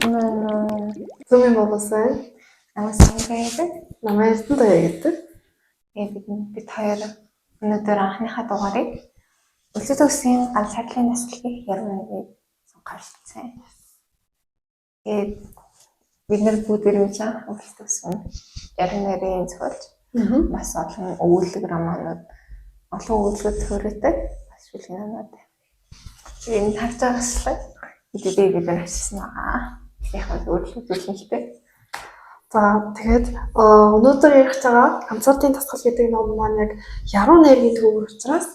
Мм. Зүүмийн бобосон. Намайг Санга гэдэг. Намайг Эрдэнэ Туяа гэдэг. Тэгээд бид хоёр өнөөдөр анхныхаа дугаарыг Өлзий төгсгийн ганцаардлын дасгалыг яруу найргийг сонгох. Тэгээд бид нар бүгд мэдж байгаа Өлзий төгсөн яруу найрын зохиолч, бас олон өгүүлэг романууд, олон өгүүлбэр төрөөтэй бас шүлэг номууд. Тэгээд энэ харж байгаачлаа хэдийдээ бид нар авчирсан байгаа. Яг нь өөрчлөлт үзүүлнэ л дээ. За, тэгээд өнөөдөр ярих байгаа "Ганцаардын дасгал" гэдэг ном маань яг яруу найргийн төвөр учраас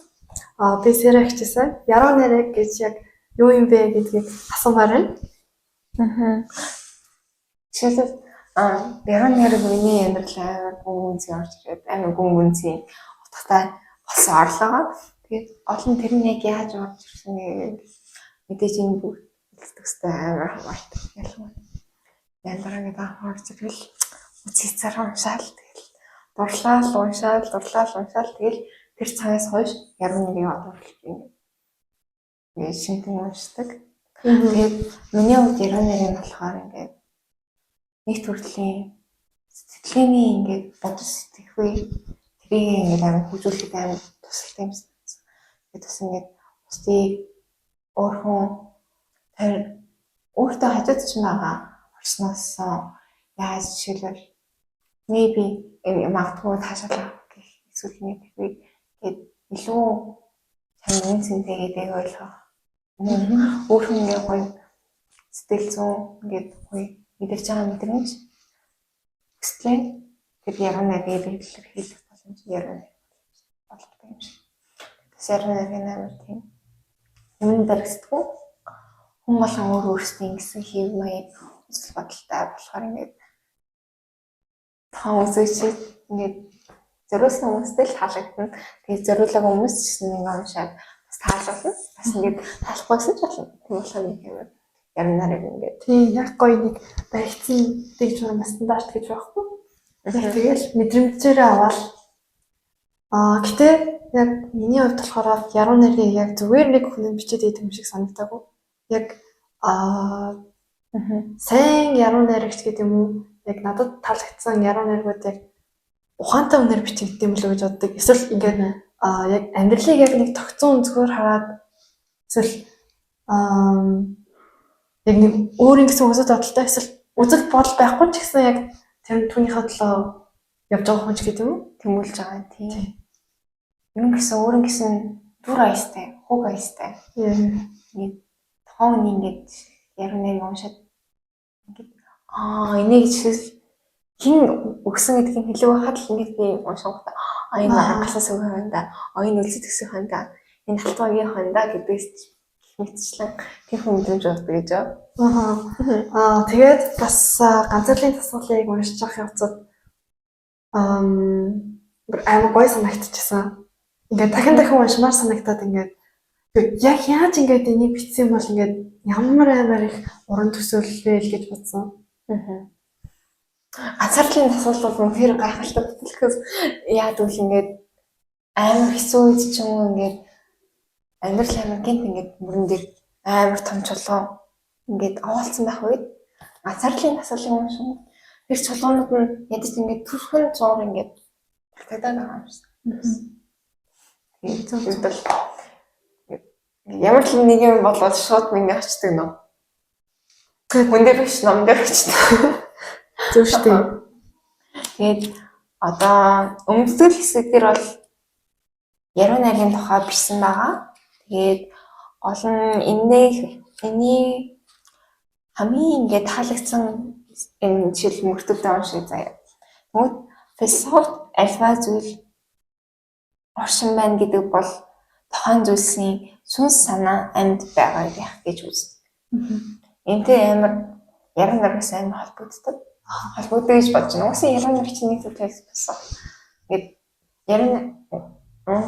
би Сэра хичээсэн. Яруу найраг гэж яг юу юм бэ гэдгийг асуумаар байна. Жишээлбэл, яруу найраг миний амьдрал амар гүн гүнзгий орж ирээд, амар гүн гүнзгий утгатай болсон орлогоо. Тэгээд олон тэр нь яг яаж орж ирсэн гэдэг мэдээж энэ бүгд төгстэй амар хамаартай. Ялангуяа янзаараа гэдэг анх орж ирвэл үзий цаар уншаал, тэгэл дурлал уншаал, дурлал уншаал, тэгэл тэр цагаас хойш яруу найргийг одоо хүртэл ингээд шингэн уншдаг. Тэгээд миний хувьд яруу найрыг болохоор ингээд нэг төрлийн сэтгэлгээний ингээд бодож сэтгэхгүй тэрийг ингээд амар хөгжүүлэхэд амар тусалтай юм санагдсан. Тэгээд бас ингээд бусдыг өөрхөн тэр өөртөө хажууд чинь байгаа орсноос яаж, жишээлбэл, maybe магадгүй таашаал гэх эсвэл ингээд тэрийг ингээд илүү чам үн цэнтэй гэдгийг ойлгох. Өөрхөн ингээд гоё сэтгэл зүйн ингээд гоё мэдэрч байгаа мэдрэмж хүслээ тэр яруу найргийг илэрхийлэх боломж яруу найр болдог юм шиг. Бас яруу найргийн амар тийм өмнө баригддаггүй, хүн болгон өөр өөрсдийн гэсэн хэв маяг, үзэл бодолтой болохоор ингээд тухайн үзэгчид ингээд зориулсан хүмүүстэй л таалагдана. Тэгээд зориулаагүй хүмүүс ч гэсэн ингээд уншаад бас таалуулна. Бас ингээд таалахгүйсэн ч болно. Тийм болохоор нэг юм яруу найраг ингээд Тийм, яг гоё нэг баригдсан дэг журам, стандарт гэж байхгүй. Яг тэгэл мэдрэмжээрээ аваад гэтээ яг миний хувьд болохоор яруу найргийг яг зүгээр нэг хүн бичээд байдаг юм шиг санагдаагүй. Яг сайн яруу найрагч гэдэг юм уу? Яг надад таалагдсан яруу найргууд яг ухаантай хүнээр бичигддэг юм болов уу гэж боддог. Эсвэл ингээд яг амьдралыг яг нэг тогтсон өнцгөр хараад, эсвэл яг нэг өөрийн гэсэн үзэл бодолтой, эсвэл үзэл бодол байхгүй ч гэсэн яг тэр түүнийхээ төлөө явж байгаа хүн ч гэдэг юм уу? Тэмүүлж байгаа, тийм. Ер нь гэсэн өөрийн гэсэн дүр аястай, хуг аястай. Ингээд тухайн хүний ингээд яруу найрыг уншаад ингээд энийг жишээл хэн өгсөн гэдгийг хэлээг байхад л ингээд би уншингуудаа энэ галаас өгөх юм да. А, энэ Өлзий төгсөх юм да. Энэ Халтбагийн хон да гэдгээс гэх мэтчлэн тэр хүн мэдрэмж өгдөг гэж. Аа. Тэгээд бас ганцаарлын дасгалыг уншиж явах явцад амар гоё санагдчихсан. Ингээд дахин дахин уншмаар санагдаад, ингээд яг яаж ингээд энийг бичсэн бол ингээд ямар амар их уран төсөөлөл вэ л гэж бодсон. Ганцаардлын дасгал бол үнэхээр гайхалтай бүтлэхээс яад үл ингээд амар хэцүү үед ч юм уу, ингээд амьдрал амар гинт ингээд мөрөн дээр амар том чулуу ингээд овоолцсон байх үед ганцаардлын дасгалын уншин тэр чулуунууд нь ядаж ингээд төрхөн зуур ингээд татагдаад байгаа юм шиг. Тэгээд зөв бол ямар л нэг юм болоод шууд миний очдөг ном. Хүн дээр биш, ном дээр очдөг. Зөв шүү дээ. Тэгээд одоо өмнөдгөл хэсэг дээр бол яруу найргийн тухай бичсэн байгаа. Тэгээд олон энэний хамгийн ингээд таалагдсан энэ жишээл мөртөлдөө уншия заяа. Тэгмээд философи альва зүйл оршин байна гэдэг бол тухайн зүйлсийн сүнс санаа амьд байгаа гэх гэж үздэг. Энтэй амар яруу найргаас амар холбогддог. Холбогддог гэж бодож байна. Угаасаа яруу найраг чинь нэг төрлийн философи. Ингээд яруу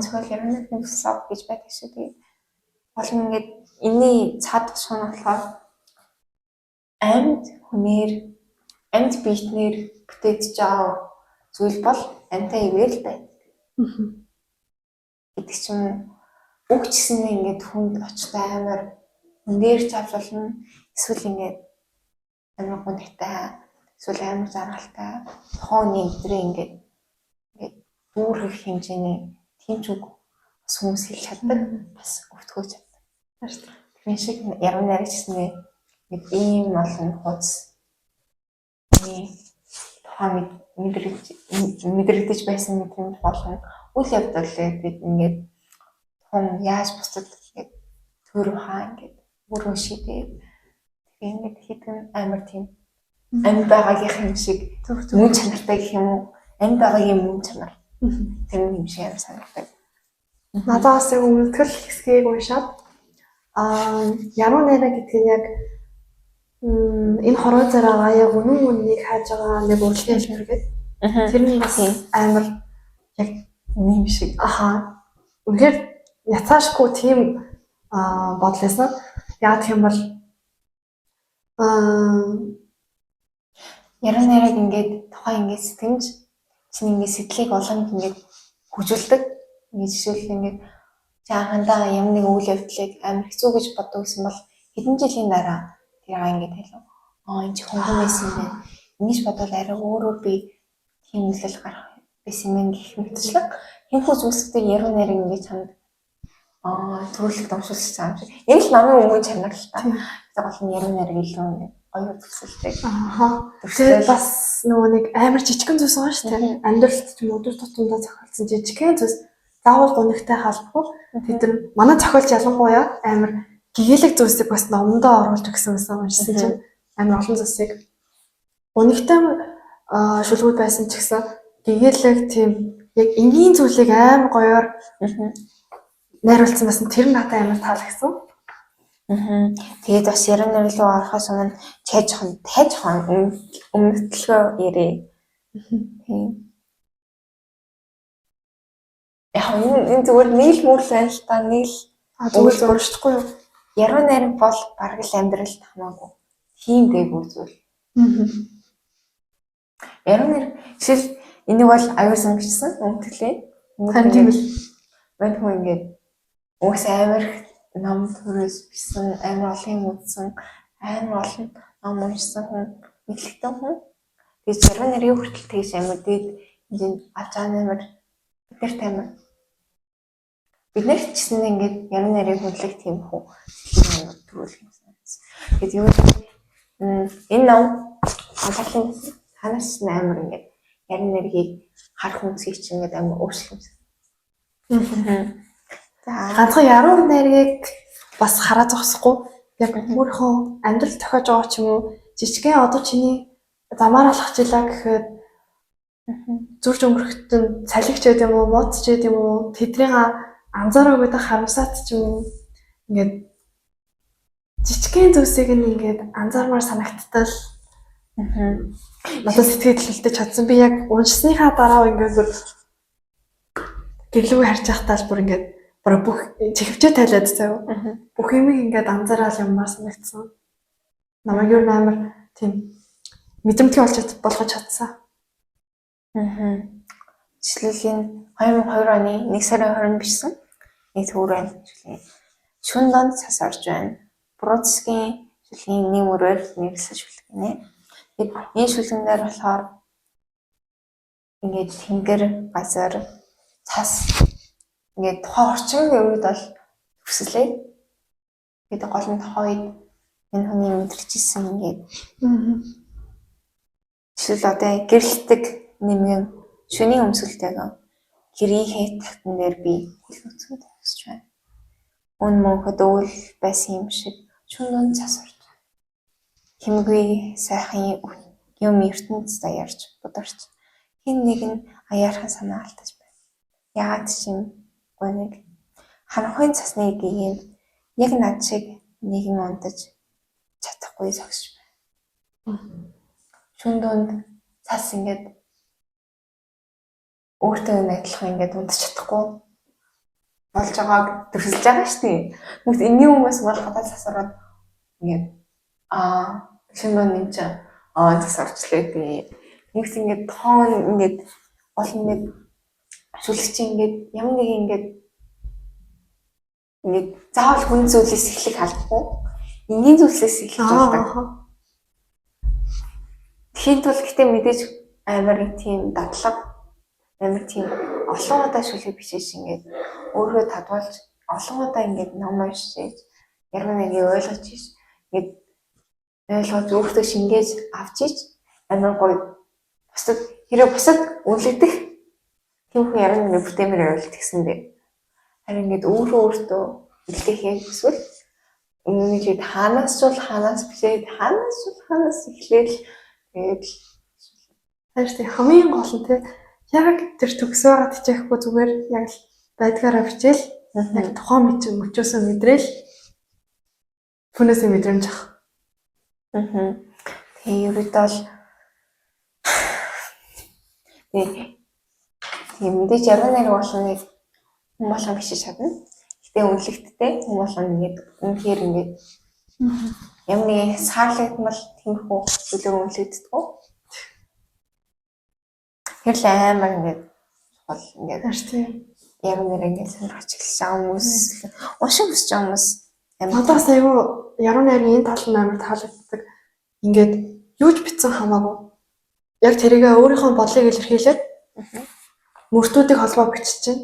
зохиол, яруу найргийн философи гэж байдаг шүү. Тэгээд болон ингээд энэний цаад тушаа нь болохоор амьд хүнээр, амьд биетнэр бүтээгдэж байгаа зүйл бол амьтай хэвээр л байдаг гэдэг ч юм уу. Үг ч гэсэн ингээд хүнд очтой амар хүн дээр ч авч болно. Эсвэл ингээд Амар гунигтай эсвэл амар жаргалтай тухайн хүний өдрөө ингээд ингээд дүүргэх хэмжээний тийм ч үг бас хүмүүс хэлж чаддаг, бас өвтгөөж чаддаг. Тэр шиг яруу найраг гэсэн ингээд ийм олон хуудас хүний тухайн мэдрэгдэж байсан мэдрэмж болон үйл явдлыг бид ингээд тухайн яаж бусдад ингээд төр ухаан ингээд өөрөө шийдээд тэгээ ингээд хийдэг нь амар тийм амьд байгаагийнх юм шиг мөн чанартай гэх юм уу, амьд байгаагийн мөн чанар тэр юм шиг амар санагддаг. Надад бас яг өмнөдгөл хэсгийг уншаад яруу найраг гэдэг нь яг энэ хороо зараагаа яг үнэн үннийг хааж байгаа нэг урлагийн хэлбэр гэдэг. Тэр нь бас амар яг юм шиг. Аха. Үнэхээр яцаашгүй тийм бодол байсан. Яг тийм бол яруу найраг ингээд тухайн ингээд сэтгэмж чинь ингээд сэтгэлийг улам ингээд хөгжүүлдэг. Ингээд жишээлбэл ингээд чи анхандаа ямар нэг үйл явдлыг амар хэцүү гэж боддог гэсэн бол хэдэн жилийн дараа тэр ингээд хэлв. Энэ чи хөнгөн байсан юм байна. Ингэж бодвол арай өөрөөр би тийм нөлөөлөл гарах байсан юм гэх мэтчлэн хэмхүү зүйлсүүдийг яруу найраг ингээд чамд төрөлхөд уншуулсан юм шиг. Энэ л намын өмнө чанар л та. Тэгээ гол нь яруу найраг илүү ингээд гоё төсөлтэй. Аха. Тэгээд бас нөгөө нэг амар жижигхэн зүйлс байгаа шүү дээ. Амьдралд ч юм өдөр тутамдаа зохиолдсон жижигхэн зүйлс заавал гунигтай халбгүй. Тэд нар манай зохиолч ялангуяа амар гэгээлэг зүйлсийг бас номдоо оруулж өгсөн байсан уншсан чинь амар олон зүйлсийг гунигтай шүлгүүд байсан ч гэсэн гэгээлэг тийм яг энгийн зүйлийг амар гоёор найруулсан байсан. Тэр надад амар таалагдсан. Тэгээд бас яруу найраг руу орохоос өмнө чай жоохон тай жоохон өмнөтлгөө ярээ. Тийм. Яг энэ зүгээр нийл мөрл байна л та нийл зүгээр л уншихгүй юу? Яруу найраг бол бараг л амьдралд хамаагүй тийм дээгүүр зүйл. Яруу найраг жишээл энийг бол аюулсан бичсэн өмнөтлөө. Харин тийм л. Мань хүн ингээд угсаа амар их ном төрөөс бисэн, амар олон юм үзсэн, амар олон ном уншсан хүн, мэдлэгтэй хүн. Тэгээд яруу найргийн хүртэл тэгж амар дээд хэмжээнд авч байгаа амар биднэрт амар бид нар ч гэсэн ингээд яруу найрыг хүндлэх тийм хүн сэтгэлийн төрүүлэх юм санагдсан. Тэгээд юу энэ ном анхаарлын танаас ч амар ингээд яруу найргийг харах үнцгийг чинь ингээд амар өөрчлөх юм. За ганцхан яруу найргийг бас хараа зогсохгүй яг өөрийнхөө амьдрал тохиож байгаа ч юм уу жижигхэн одоо чиний замаар алхаж илаа гэхэд зүрж өнгөрөхт нь салхич байд юм уу мууц ч байд юм уу тэднийг анзаараагүй да харамсаад ч юм уу ингээд жижигхэн зүйлсийг нь ингээд анзаармаар санагдтал надад сэтгэл хөдлөлтөж чадсан. Би яг уншсныхаа дараа ингээд бүр гэрлүүг харж байхдаа л бүр ингээд бүр бүх чихвчээ тайлаад заяа. Бүх юмыг ингээд анзаараад юмар санагдсан. Намайг юу амар тийм мэдрэмтгий болж болгож чадсан. Жишээлбэл энэ 2002 оны 1 сарын 20-нд бичсэн нэг төвөр байна. Шүн донд цас орж байна. Бродскийн шүлгийн нэг мөрөөр нэрлсэн шүлэг гинэ. Тэгээд энэ шүлгэн дээр болохоор ингээд тэнгэр газар цас ингээд тухайн орчин үед бол төсөлээ. Тэгээд гол нь тухайн үед энэ хүний мэдэрч исэн ингээд жишээл одоо гэрэлтдэг нэмгэн шөнийн өмсгөлтэйгэн гэрийн хэт тагтан дээр би хөл нүцгэн тавьсч байна. Үн мөнхөд өвөл байсан юм шиг шүн дунд цас орж байна. Хэмгүй сайхан юм ертөнц даяарч бударч хэн нэг нь аяархан санаа алдаж байна. Яагаад ч юм гуниг харанхуйн цасны гэгээн яг над шиг нэгэн унтаж чадахгүй зогсож байна. Шүн дунд цас ингээд өөртөө адилхан ингээд унтаж чадахгүй болж байгааг төрсөлж байгаа шүү дээ. Хүмүүс энэний өмнөөс бол гадаа цас ороод ингээд шүн дунд энэ чинь цас орчлээ дээ. Хүмүүс ингээд тоон ингээд гол ингээд шүлэг чинь ингээд ямар нэг ингээд ингээд заавал хүн зүйлээс эхлэх албагүй. Энгийн зүйлсээс эхлэж болдог. Тхийн тулд гэтээ мэдээж амар тийм дадлага, амар тийм олон удаа шүлэг бичиж ингээд өөрөө татвалж олон удаа ингээд ном уншиж яруу найргийг ойлгож иш ингээд ойлгож өөртөө шингээж авч ич амар гоё бусад хэрэг бусад үнэлэгдэх тийм хүн яруу найргийг бүтээмээр байвал тэгсэн дээ. Харин ингээд өөрөө өөртөө үлдээхээ хүсвэл өмнө нь хаанаас ч бол хаанаас бичээд хаанаас ч бол хаанаас эхлээл тэгээд Хайр тий хамгийн гол нь тий яг тэр төгс байгаад хичээхгүй зүгээр яг л байдгаараа бичээл яг тухайн мэт мөчөөсөө мэдрээл түүнээсээ мэдрэмж авах. Тэгээ ерөөдөө л тэгээ тийм мэдээж яруу найраг болгоныг хүн болгон бичиж чадна. Гэтэ үнэлэгдтэй хүн болгон ингээд үнэхээр ингээд ямар нэгэн хязгаарлагдмал тиймэрхүү зүйлээр үнэлэгддэг. Тэр л амар ингээд чухал ингээд Хайр тий. яруу найраг ингээд сонирхож эхэлж байгаа хүмүүс унших хүсэж байгаа хүмүүс амар Надаас айгүй яруу найргийн энэ тал нь амар таалагддаг. Ингээд юу ч бичсэн хамаагүй. Яг тэрийгээ өөрийнхөө бодлыг илэрхийлээд мөртүүдийг холбоо бичиж чинь.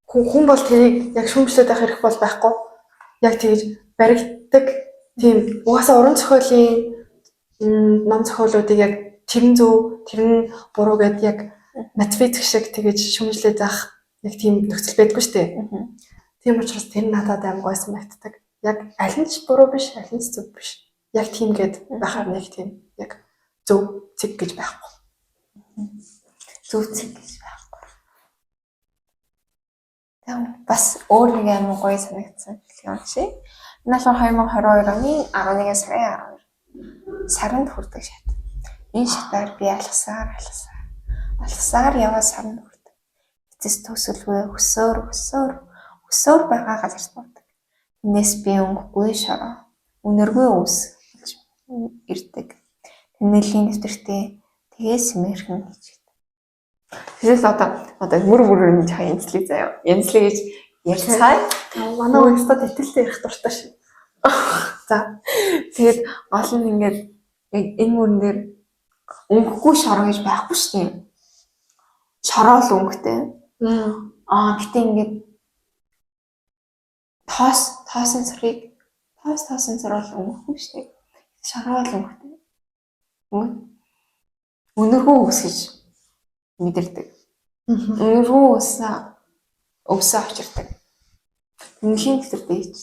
Хүн бол тэрийг яг шүүмжлээд байх хэрэг бол байхгүй. Яг тэгж баригддаг тийм угаасаа уран зохиолын ном зохиолуудыг яг тэр нь зөв, тэр нь буруу гэд яг математик шиг тэгэж шүүмжлээд байх яг тийм нөхцөл байдгүй шүү дээ. Тийм учраас тэр нь надад амар гой санагддаг. Яг аль нь ч буруу биш, аль нь ч зөв биш. Яг тийм гээд байхаар нэг тийм яг зөв цэг гэж байхгүй. Зөв цэг гэж байхгүй. Тэг бас өөр нэг амар гоё санагдсан юм шиг. Энэ болохоор 2022 оны 11 сарын 12 саранд хүрдэг шат. Энэ шатаар би алгасаар алгасаар алгасаар яваа саранд хүрдэг. Эцэс төсөлгүй өсөөр өсөөр өсөөр байгаа газарт буудаг. Тэрнээс би өнгөгүй шороо, үнэргүй өвс болж ирдэг. Тэмдэглэлийн дэвтэртээ тэгээс сэмэрхэн хийчихдэг. Тэгээс одоо мөр мөр юм чаа янзлыг заяа. Янзлыг гэж ярьцгаая. Манай үнэстад итгэлтэй ярих дуртай шин. За тэгээд гол нь ингээд яг энэ мөрөн дээр өнгөгүй шороо гэж байхгүй шүү дээ. Шороо л өнгөтэй. Аа гэтээ ингээд тоосын цорыг тоосын цор бол өнгөхгүй шүү дээ. Шороо л өнгөтэй. Өнөргөө ус гэж мэдэрдэг. Өнөргөө өвсөө авчирдаг. Тэнэлийн дэвтэр дээч.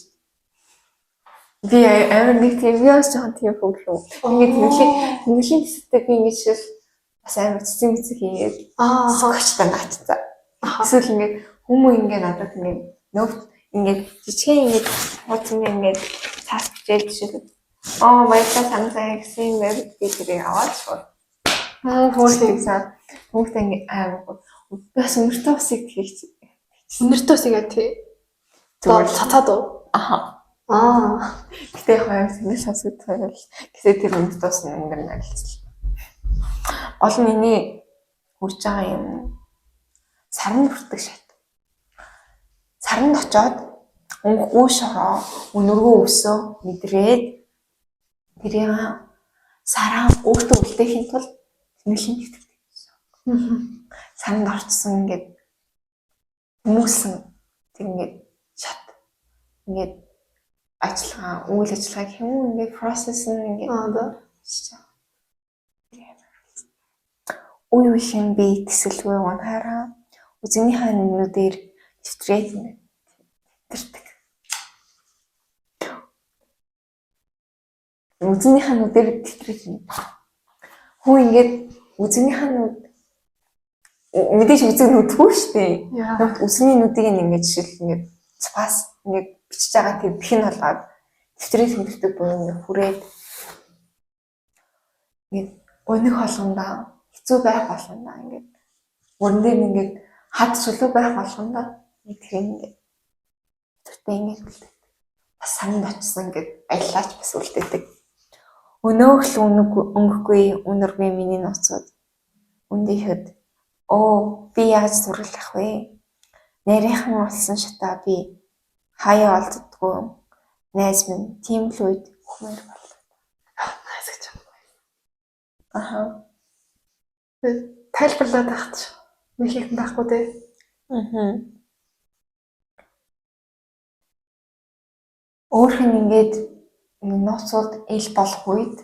Би амар нэг тийм би бас жоохон тийм хүн гэх юм. Ингээд тэнэлийн дэвтэртэй би ингээд жишээл бас амар цэцэн мэцэг хийгээд скотчтой наачсан. Эсвэл ингээд хүмүүс ингээд надад ингээд нөвт ингээд жижигхэн ингээд хуудсан ингээд цаас бичээл жишээл оо баярлалаа санаа гэсэн юм байв би тэрийг аваад шууд. Хөөрхөн хүүхдээ ингээд амар гоё. Бас өнөртөө усыг хийх. Өнөртөө усыг яа тий. Зүгээр цацаад уу? Аха. Аа. Гэтэ яг амар тэнэг сонсогдох байл. Гэтэ тэр өнөртөө ус нь өндөр нарилцал. Гол нь миний хурж байгаа юм саранд хүрдэг шат. Саранд очоод өнгөгүй шороо, өнөргөө өсөө мэдрээд тэрийг сараа өөртөө үлдээхийн тулд тэнэлийн дэвтэртэй гэсэн. Саранд орцсон ингээд хүмүүсэн тэр ингээд шат ингээд ажиллагаа, үйл ажиллагаа гэх юм уу ингээд процесс нь ингээд үе үеийн би тэсэлгүй унахаараа үзэгнийхээ нүдээр дэвтрээд ингээд тэтэрдэг. Үзэгнийхээ нүдээр дэвтрээд хүн ингээд үзэгнийхээ нүд мэдээж үзэг нүдгүй шүү дээ. Тэгвэл үзэгний нүдийг ингээд жишээл ингээд спас ингээд бичиж байгаа тэр бэх нь болгоод дэвтрийг тэмдэгдэг буюу ингээд хүрээд ингээд өнөх болгондоо хэцүү байх болгондоо ингээд мөрөн дээр ингээд хад чөлөө байх болгондоо тэр ингээд тэртээ ингээд үлдээдэг. Бас санд очсон ингээд аяллаач бас үлдээдэг. Өнөөх л өнгөгүй үнэргүй миний нууцуд үндийхэд оо би яаж зураглах вэ? Нарийнхан болсон шатаа би хаяа олддгоо найз минь тийм л үед үхмээр боллоо. Найз гэж юм. Аха. Тайлбарлаад байх ч нэг их байхгүй дээ. Аа. Өөрх нь ингээд нууцуд ил болох үед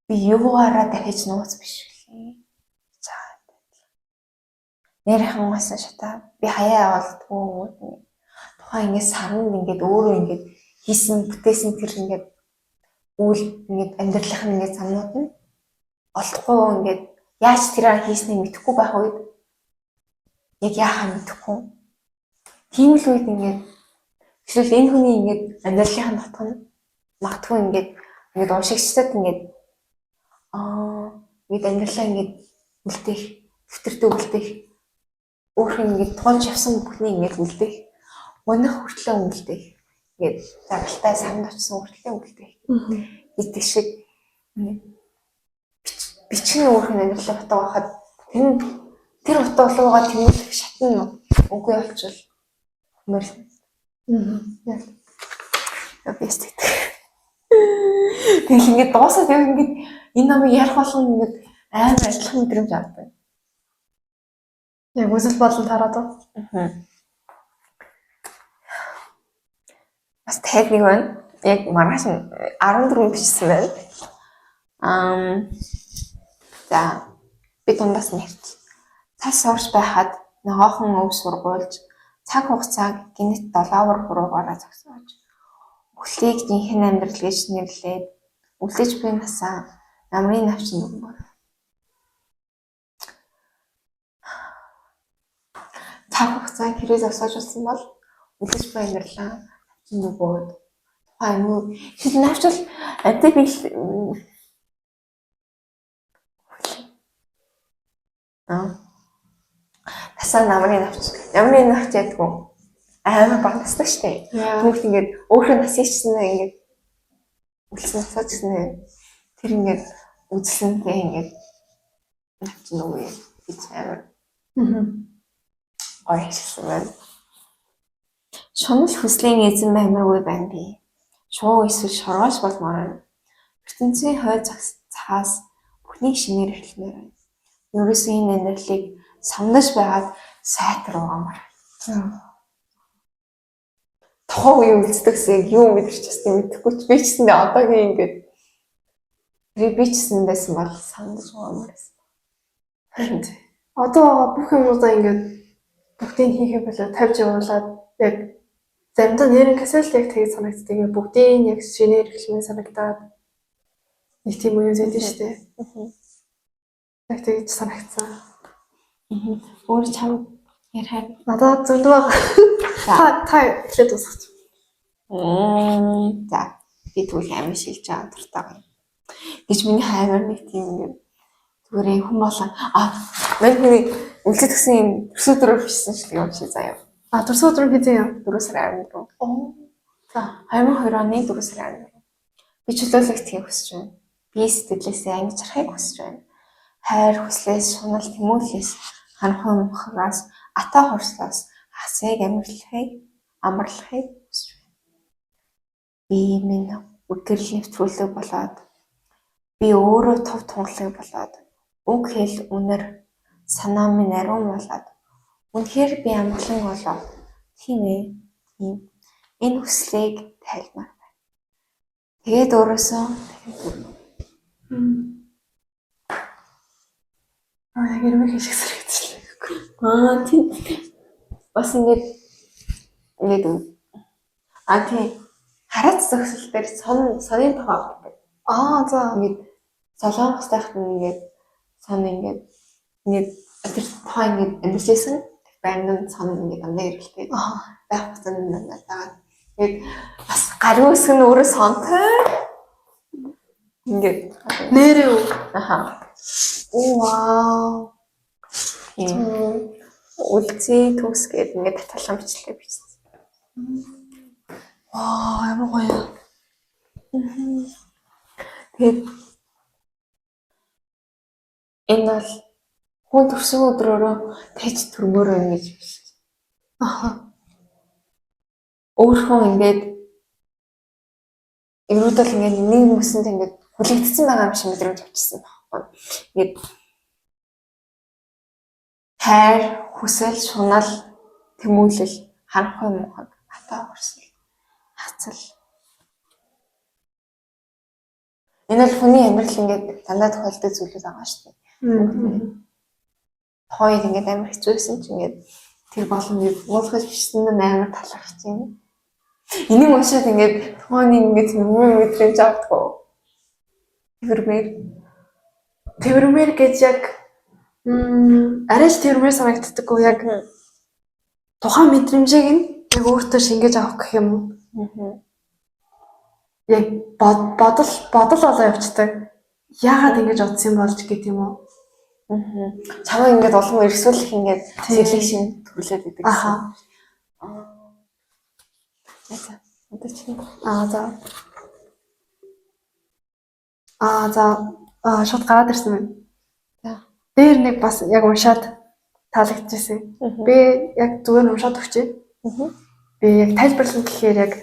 би юугаараа дахиж нууц биш гэлээ. За. Нэрхэн гасан шатаа би хаяа авалдгүй юм уу? Тухайн ингээд саранд ингээд өөрөө ингээд хийсэн бүтээсэн тэр ингээд үйл ингээд амьдралынх нь ингээд замнууд нь олдохгүй ингээд яаж тэрээр хийснийг мэдэхгүй байх үед яг яахаа мэдэхгүй. Тийм л үед ингээд эсвэл энэ хүний ингээд амьдралынх нь нутг нь магадгүй ингээд ингээд уншигчдад ингээд ингээд амьдралаа ингээд үлдээх, дэвтэртээ үлдээх, өөрх нь ингээд тулж явсан бүхнийг ингээд үлдээх, унах хүртлээ үлдээх, ингээд жаргалтай санд очсон хүртлээ үлдээх гэдэг шиг бичин өөрх нь амьдралаа утга байхад тэр нь тэр утга руугаа тэмүүлэх шатн үгүй болчихвол хүмүүр. Яг бэст гэдэг. Тэгэл ингээд дуусаад яг ингээд энэ номыг ярих болгон ингээд амар адилхан мэдрэмж авдаг. Яг үзэл бодол тараад уу? Аа. Бас 51 байна. Яг маргааш 14 бичсэн байна. За би дундаас нь ярьж. Цас сурч байхад ногоохон өв сургуулж цаг хугацааг гинэт долоовор хуруугаараа зогсоож өхлийг жинхэнэ амьдрал гэж нэрлээд үлдэж буй насаа намрын навчин өгмөр. Цаг хугацааг хэрэг зогсоож болсон бол үлдэж буй амьдралаа навчин өгөөд тухайн юм уу? Шил навчл амтыг би Насаа намрын навч. Намрын навч ядгүй. Амар бага настай штэ. Түүхт ингээд өөрхөн нас ичсэн ингээд үлсэн насаа гэсэн тэр ингээд үзсэнтэй ингээд навч нүгээ гэж амар гоё хэлсэн байна. Шунал хүслийн эзэн баймаргүй байна би. Шуу эсвэл шоргоош болмоор байна. ертөнцийн хойд цаас бүхнийг шинээр эхлэмээр байна. Ерөөсөө энэ амьдралыг сомдож байгаад сайтар угаамар. Тухайн үеийн үлддэгсээ юу мэдэрч бас мэдэхгүй ч би ч гэсэндээ одоогийн ингээд тэр би ч гэсэн байсан бол сомдож угаамар байсан. Харин одоо бүх юмудаа ингээд бүгдийг хийхээ болоо тавьж явуулаад яг заримдаа нэрэн касел яг тэгж санагддаг. Ингээд бүгдийг яг шинээр эхлэмээр санагдаад нэг тийм үе байдаг шүү дээ. Яг тэгж санагдсан. Өөр чам ярихаар надад зөндөө байгаа. Та эхлээд дуусгач. За би тэгвэл амин шилж байгаа дуртай байна. Гэж миний хаймар нэг тийм ингээд зүгээр хүн болон мань хүний үлдэх гэсэн юм төрсө дөрөв бичсэн шиг юм шиг заяа. Төрсө өдрөөр хэзээ юм? 4 сарын 14. За 2002 оны 4 сарын 14. Би чөлөөлөгдөхийг хүсэж байна. Би сэтгэлээсээ ангиж харахыг хүсэж байна. Хайр хүслээс, шунал тэмүүллээс, харанхуй мунхагаас, атаа хорслоос хасыг амарлахыг хүсэж байна. Би минь гэрэл нэвтрүүлэг болоод би өөрөө тов тунгалаг болоод үг хэл үнэр санаа минь ариун болоод үнэхээр би амгалан болоод тийм ээ. Тийм. Энэ хүслийг тайлмаар байна. Тэгээд өөрөөсөө дахин төрнө. Яг ирмэх шиг сэрэгдчихлээ. Тийм. Бас ингээд тийм. Хараац зогсол дээр сонын тухай авдаг. За. Ингээд Солонгос тахт ингээд сон ингээд тэр тухай ингээд амьдарч исэн. Байнгын сон ингээд дандаа эргэлтэй. Байх хугацаанд дандаа дагаад. Тэгээд бас гариг үсэг нь өөрөө сонтой. Ингээд нэрээ үү? Аха. Вау. Тийм. Үлзий төгс гээд ингээд таталган бичлэг бичсэн. Вау, ямар гоё. Тэгээд энэ бол хүн төрсөн өдрөөрөө таж төрмөр байна гэж бичсэн. Аха. Өөрхөн ингээд ерөөдөл ингээд нэг мөсөнд ингээд хүлэгдсэн байгаа юм шиг мэдрэмж авчихсан байхгүй. байхгүй. Ингээд хайр, хүсэл, шунал, тэмүүлэл, харанхуй мунхаг, хатаа урсал, хацал. Энэ бол хүний амьдрал ингээд дандаа тохиолддог зүйлүүд байгаа шүү дээ. Тухайн үед ингээд амар хэцүү байсан ч ингээд тэр боломжийг буулгаж бичсэн нь амар талархаж байна. Энийг уншаад ингээд тухайн ингээд юм мэдрэмж авдаг. Тэрмээр Тэрмээр гэж яг арай ч тэрмээр санагддаггүй, яг тухайн мэдрэмжийг нь яг өөртөө шингээж авах гэх юм уу? Яг бодол бодол болоо явцдаг. Яагаад ингэж бодсон юм болж гэдэг юм уу? Чамайг ингээд улам эрсүүлэх ингээд сэрлэг шин төрлөөд идэг гэсэн. Аа. За. Одоо чи. Аа за. Аа за. Аа шууд гараад ирсэн байна. За. Дээр нэг бас яг уншаад таалагдчихсэн. Би яг зүгээр уншаад өгчээ. Би яг тайлбарлана гэхээр яг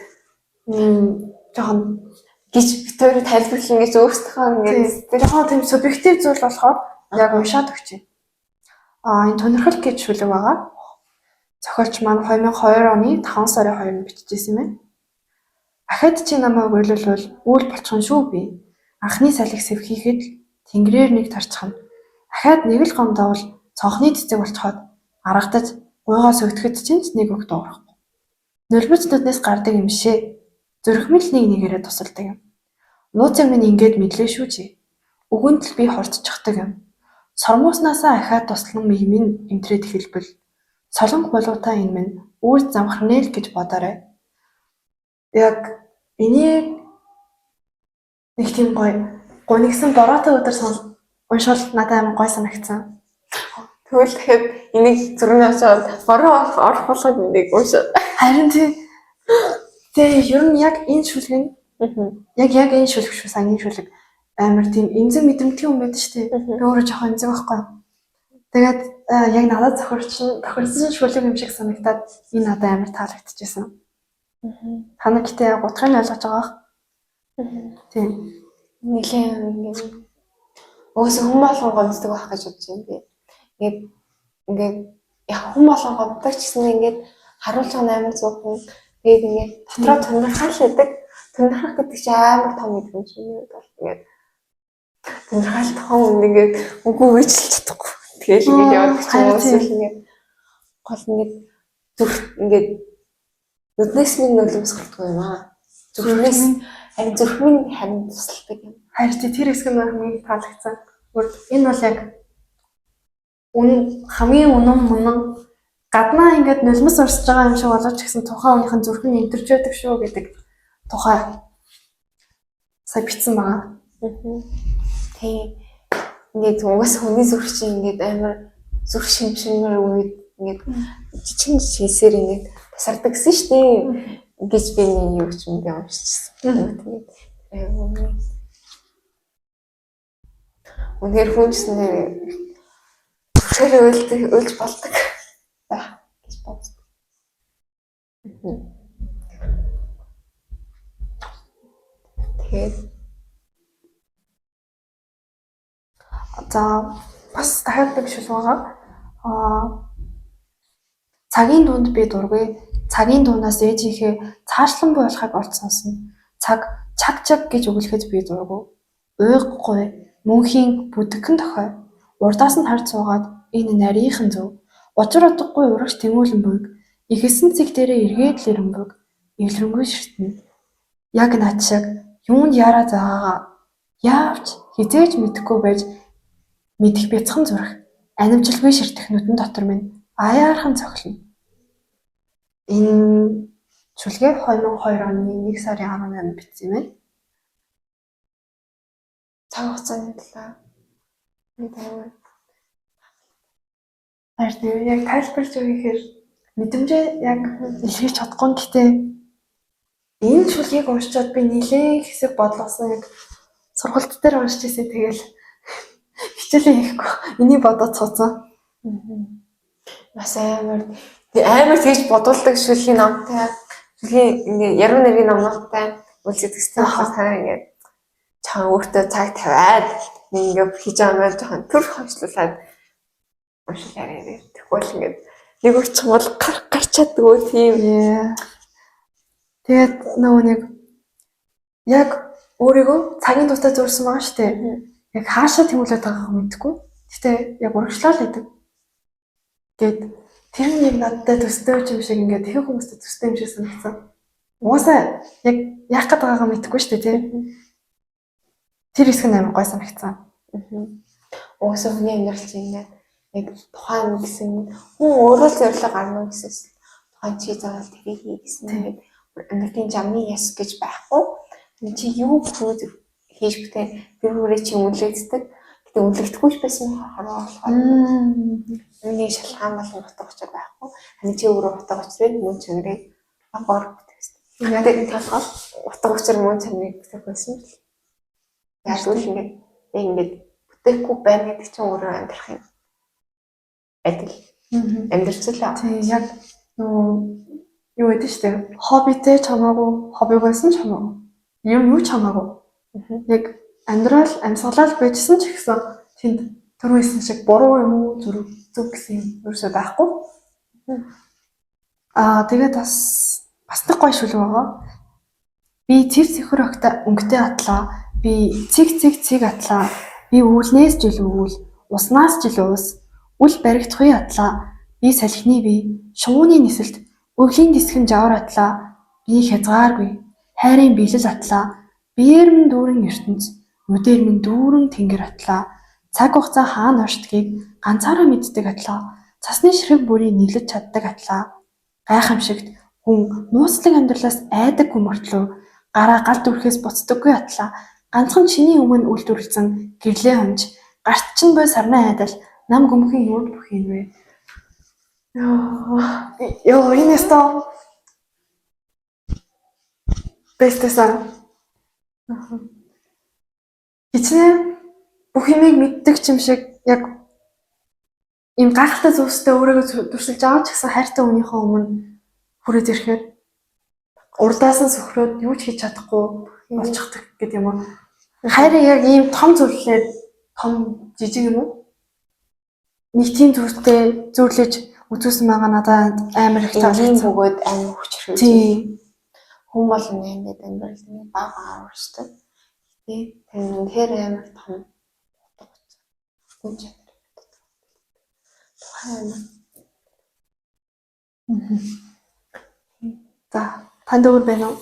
жоохон гэж битүүр тайлбарлана гэж өөрсдийнхөө ингээд жоохон тийм субъектив зүйл болохоор яг уншаад өгчээ. Аа энэ тунирхал гэж шүлэг байгаа. Зохиолч маань 2002 оны 5 сарын 2-нд бичижсэн юм байна. Ахад чи намайг уйлуулвал үйл болчихно шүү би. Анхны салхи сэвхийхэд л тэнгэрээр нэг тарчхна. Ахаад нэг л гом давал цонхны цэцэг болцоход аргадаж гуйгаа сөгдөхөд чинь ч нэг үг дуурахгүй. Нулимс нүднээс гардаг юм шээ. Зүрх минь л нэг нэгээрээ тусалдаг юм. Нууцыг минь ингээд мэдлээ шүү чи. Өгөнт л би хурдчихдаг юм. Сормууснаасаа ахиад туслан миг минь эмтрээд эхэлбэл солонг болуутай энэ минь үүр замхарнэ л гэж бодоорой. Яг энийг нэг тийм гоё гунигсан бороотой өдөр уншвал надад амар гоё санагдсан. Тэгвэл дахиад энийг зүрхний очоод бороо орох болгоод энийг уншаад. Харин тий. Тэгээ ер нь яг энэ шүлэг нь яг энэ шүлэг шүү, саяны шүлэг амар тийм эмзэг мэдрэмтгий юм байдаг шүү дээ. Би өөрөө жоохон эмзэг байхгүй. Тэгээд яг надад тохирсон шүлэг юм шиг санагдаад энэ надад амар таалагдчихсан. Та нар гэтээ яг утгыг нь ойлгож байгаа бах. Тийм. Нилээн ингээд угсаа хүн болгон гомддог байх гэж бодож байна би. Ингээд яг хүн болгон гомддог ч гэсэн ингээд харуулж байгаа нь амар зөвхөн. Тэгээд ингээд дотроо тунирхал гэдэг. Тунирхах гэдэг чинь амар том мэдрэмж юм бол ингээд тунирхал тухайн хүнд ингээд үгүй үйлчилж чадахгүй. Тэгэл ингээд яваад ч юм уу эсвэл ингээд гол ингээд зүрх ингээд нүднээс минь нулимс гардаг юм аа. Зүрхнээс харин зүрх минь харин тусалдаг юм. Харин тэр хэсэг нь хамгийн таалагдсан. Энэ бол яг хамгийн үнэн мөнэн гаднаа ингээд нулимс урсж байгаа юм шиг болооч гэсэн тухайн хүнийхэн зүрх нь эмтэрч байдаг шүү гэдэг тухай сая бичсэн байгаа. Тийм. Ингээд угаас хүний зүрх чинь ингээд амар зүрх шимшимэр үед ингээд жижигэн жижигсээр ингээд тасардаг гэсэн шүү дээ. Гэж би нэг юу ч юм би уншчихсан. Тэгээд үнээр хүн ч нэр зүрхээр уйлж болдог байх гэж боддог. Тэгээд за бас дахиад нэг шүлэг байгаа. Аа цагийн дунд би дургүй. Цагийн дуунаас ээжийнхээ цаашлан буй болохыг олж сонсно. Цаг чаг чаг гэж үгэлэхэд би дургүй. Уйггүй мөнхийн бүдэгхэн тохио. Урдаас нь харж суугаад энэ нарийнхан зөв. Учир утгагүй урагш тэмүүлэн буйг. Ихэссэн цэг дээрээ эргээд л ирэн буйг. Эвлэрэнгүй ширтэнэ. Яг над шиг юунд яараа заагаагаа яавч хизээж мэдэхгүй байж мэдэх бяцхан зүрх анивчлгүй ширтэх нүдэн дотор минь аяархан цохилно. Энэ шүлгээ 2002 оны 1 сарын 18-нд бичсэн юм байна. Цаг хугацааны талаар нэг амар Харин яг тайлбарлаж өгөхээр мэдрэмжээ яг илэрхийлж чадахгүй. Гэхдээ энэ шүлгийг уншичаад би нэлээд хэсэг бодлоосон, яг сургалт дээр уншиж ирсэн. Тэгэл хичээлээ хийхгүй энийг бодоод суудсан. Бас амар тэгж бодуулдаг шүлгийн номтой, шүлгийн ингээ яруу найргийн номнуудтай үлзэдэгстэй болохоор та ингээд Чам өөртөө цаг тавиад нэг ингээ хийж байгаа юм жоохон төр хойшлуулад уншил арай. Тэгвэл ингээд нэг урчих бол гарч чаддгүй тийм. Тэгээд нөгөө нэг яг өөрийгөө цагийн дуутай зөрсөн байгаа шүү дээ. Яг хаашаа тэмүүлээд байгааг мэдэхгүй. Гэтэ яг урагшлаа л байдаг. Гээд тэр нь яг надтай төстэй юм шиг ингээд ихэнх хүмүүстэй төстэй юм шиг санагдсан. Угаасаа яг яах гээд байгаагаа мэдэхгүй шүү дээ, тийм. Тэр хэсэг нь амар гой санагдсан. Угаасаа хүний амьдрал чинь ингээд яг тухайн гэсэн хүн өөрөө л зорилго гарна гэсээс тухайн чи заавал тэрийг хий гэсэн ингээд амьдралын жамны яс гэж байхгүй. Чи юу хийж бүтээ тэр хүрээ чи үнэлэгддэг. Гэтэ үнэлэгдэхгүй ч байсан хороо болохоор миний шалгаан болон утга учир байхгүй. Харин чи өөрөө утга учирыг мөн чанарыг агоор бүтээсэн. Яг Тэгээд толгой утга учир мөн чанарыг бүтээх байсан л. Яг л ингээд яг ингээд бүтээхгүй байна гэдэг чинь өөрөө амьдрах юм. Адил амьдарч л. Тийм яг нөгөө юу гэдэг штэ. Хоббитэй ч хамаагүй, хоббиг байсан ч хамаагүй. Юм юу ч хамаагүй. Яг амьдрал амьсгалал байжсэн ч гэсэн тэнд түрүү хэлсэн шиг буруу юм уу зүрх зөв гэсэн юм ерөөсөө байхгүй. Аа тэгээд бас нэг гоё шүлэг байгаа. Би цэв цэвхэр огтой өнгөтэй атлаа. Би цэг цэг цэг атлаа. Би үүлнээс жил өвөл, уснаас жил уус, үл баригдахгүй атлаа. Би салхины бие, шувууны нисэлт, өвлийн дисгэн жавар атлаа. Би хязгааргүй, хайрын биелэл атлаа. Биеэр минь дүүрэн ертөнц, нүдээр минь дүүрэн тэнгэр атлаа. Цаг хугацаа хаана оршдгийг ганцаараа мэддэг атлаа. Цасны ширхэг бүрийг нийлэж чаддаг атлаа. Гайхамшигт хүн нууцлаг амьдралаас айдаггүй мөртлөө гараа гал дүрхээс буцдаггүй атлаа. Ганцхан чиний өмнө үйлдвэрлэсэн гэрлээ хонж, гарт чинь буй сарнай айдал нам гүмхэн юунд бүх юм вэ? Йоо, энэ өстө бэстэсэн. Хичнээн бүх юмыг мэддэг ч юм шиг яг ийм гайхалтай зүйлстэй өөрийгөө дүрсэлж байгаа ч гэсэн хайртай хүнийхээ өмнө хүрээд ирэхээр урдаас нь сөхрөөд юу ч хийж чадахгүй болчихдог гэдэг юм уу. Хайр яг ийм том зүйлээр том жижиг юм уу? Нэг тийм зүйлтэй зөөрлөж үзүүлсэн байгаа надад амар их Энгийн таалагдсан. бөгөөд амар хүчрхэг. Тийм. Хүн болгоны ингээд амьдрал ингээд бага бага уршдаг. Гэтэ тэр нь үнэхээр амар том утга учир. Хүн чанар. Тухайн амар. За, танд өөр байна уу?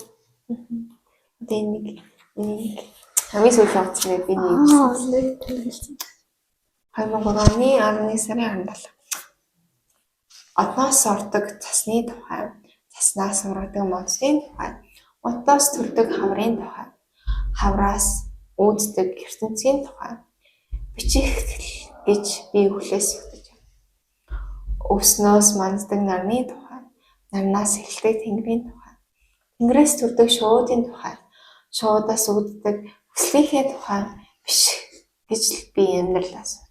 Тэгээ нэг нэг хамгийн сүүлийн утасны би нэг Аа, нэг хэлсэн. 2003 оны 11 сарын 17. Одноос ордог цасны тухай, цаснаас ургадаг модын тухай, модоос төрдөг хаврын тухай, хавраас үүддэг ертөнцийн тухай бичих гэж би өвлөөс зүтгэж. Өвснөөс манддаг нарны тухай, нарнаас эхэлдэг тэнгэрийн тухай, тэнгэрээс төрдөг шуудын тухай, шуудаас үүддэг хүслийнхээ тухай биш гэж л би амьдралаас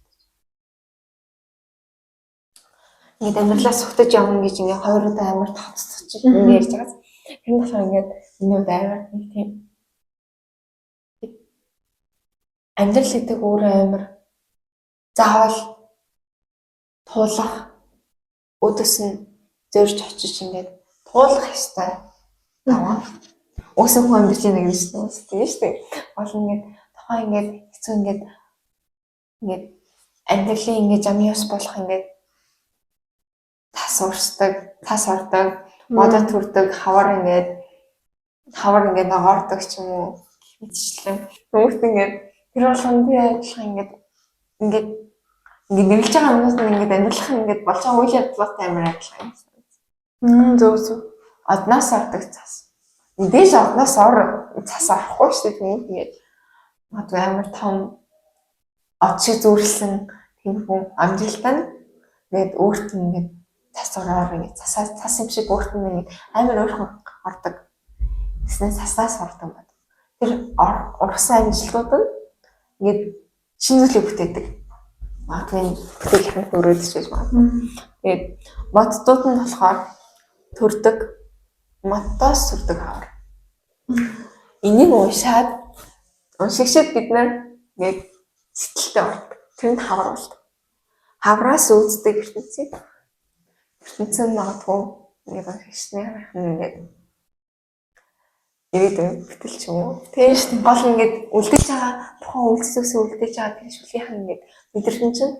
ингээд амьдралаа сугтаж явна гэж ингээд хоёроо амар тавцчих ингээд ярьж байгаас. Тэр нь болохоор ингээд миний хувьд амар нэг тийм амьдрал гэдэг өөрөө амар заавал туулах өөдөөс нь зөрж очиж ингээд туулах ёстой. Даваа. Угсаа хүн амьдарч байна гэж шүү дээ. Тийм шүү дээ. Гол нь ингээд тухайн ингээд хэцүү ингээд ингээд амьдралын ингээд замын ёс болох ингээд тас урсдаг, тас ордог, модо төрдөг, хавар ингээд ногоордог ч юм уу гэх мэтчлэн. Хүмүүст ингээд тэр болгонд би адилхан ингээд ингээд ингээд нэрлэж байгаа юмнаас нь ингээд амьдрах ингээд болж байгаа үйл явдлаатай амар адилхан юм санагдсан. Зөв зөв. Одноос ордог цас. Мэдээж одноос ор цас орохгүй шүү дээ хүмүүс ингээд магадгүй амар том од шиг зүүрлсэн тийм хүн амжилтаа нь ингээд өөрт нь ингээд цас ороор ингээд цасаа цас юм шиг өөрт нь ингээд амар өөрхөн ордог. Тэснэ цаснаас ордог байна. Тэр ургасан амжилтууд нь ингээд шинэ зүйлийг бүтээдэг. Магадгүй энэ бүтээл их өрөөдөж байж магадгүй. Тэгээд моддууд нь болохоор төрдөг, моддоос төрдөг хавар. Энийг уншаад Уншигчид бид нар ингээд сэтэлтэй ордог. Тэр нь хавар болдог. Хавраас үүддэг ертөнцийг ертөнц нь магадгүй ингээд уншигчны ингээд ирээдүйн бүтэл ч юм уу. Тийм шүү дээ. Гол ингээд үлдээж байгаа тухайн үйлчлэгсээ үлдээж байгаа тэр шүлгийнх нь ингээд мэдрэмж чинь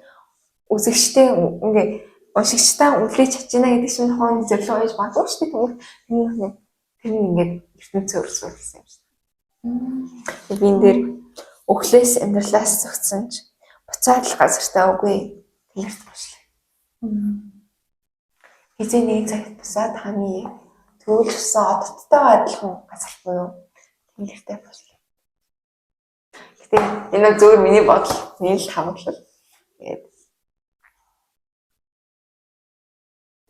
үзэгчтэй ингээд уншигчтай үлдээж чадчихна гэдэг чинь тухайн зорилго байж магадгүй шүү дээ. Тэгмээ тэр нь ингээд ертөнцийн өрсөлдсөн юм шиг. Би энэ дээр өглөөс амьдралаас зөгцсөн ч буцаад л газартаа үгүй тэнэрт бошлоо. Хизээ нэг цагт бусаад хамгийн төвлөрсөн ододтойгоо адилхан газар буюу тэнэртэй бошлоо. Гэтэ энэ зөвөр миний бодол, миний л хамглал. Тэгээд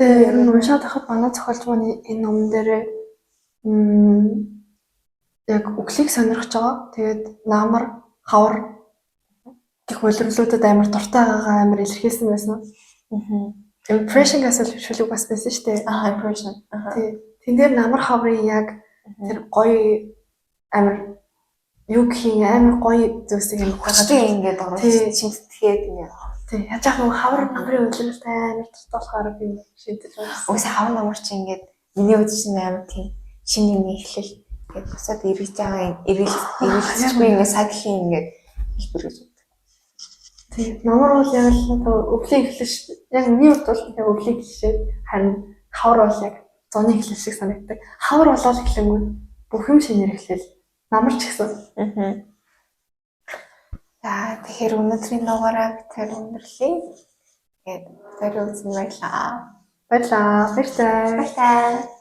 Тэгээ ер нь уншаад байхад манай зохиолч маань энэ номон дээр яг өглийг сонирхож байгаа. Тэгээд наамар, хавар гэх улирлуудад амар дуртай байгаагаа амар илэрхийлсэн байсан. Impression гэсэн шүлэг бас байсан шүү дээ. Аа, impression. Тий. Тэн дээр намар хаврын яг тэр гоё амар юу гэх юм амар гоё зүйлсийг амар гаргаж ингээд оруулж чимтгээд ингээд. Тий. Яаж яах вэ? Хавар намрын улиралтай амар дуртай болохоор би шийдэж байна. Угсаа хавар намар чи ингээд миний хувьд чинь амар тийм шинэ юм эхлэл ингээд бусад эргэж байгаа эргэлзэхгүй ингээд сагхийн ингээд хэлбэр гэж боддог. Тий. Намар бол яг л одоо өвлийн эхлэл яг миний хувьд бол яг өвлийн эхлэл харин хавар бол яг зуны эхлэл шиг санагддаг. Хавар болоод эхлэнгүүт бүх юм шинээр эхлэл. Намар ч гэсэн. За тэгэхээр өнөөдрийн дугаараа бид тэр өндөрлөе. Тэгээд тэр үзэн баярлалаа. Баярлалаа. Баяртай. Баяртай.